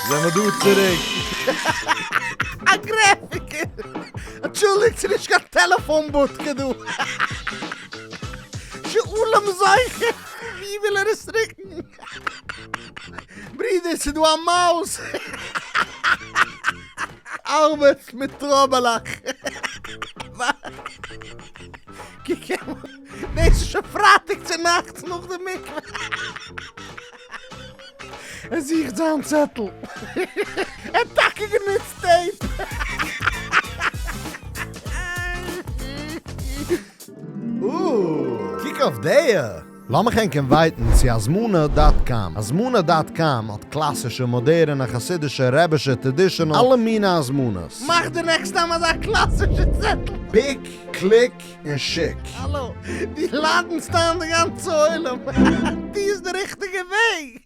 זעמער דא צוריק. א גרעפיקער! אנטשולדיגט ס'איז נישט קיין טעלעפאן בודקע דא. שאולם זכר! ווי וויל ער עס רוקן? ברידער ס'איז דא א מויז! ארבעטסט מיט טראבעלעך! קוק אים אן, דאס איז שוין פרייטאג צונאכטס נאך די מקווה. ער זוכט זיין צעטל. ער האט טאקע גענוצט tape. אה, קוק אויף דיע! לאמיך ענק invite ן צו הזמנה dot com. הזמנה dot com האט קלאסישע, מאדערענע, חסידישע, רעבישע, traditional, אלע מיני הזמנות. מאך די next time אזא קלאסישע צעטל. pick, click, און שיק. האלא, דו לאדענסט איין די גאנצע עולם. דו איז די ריכטיגע וועג.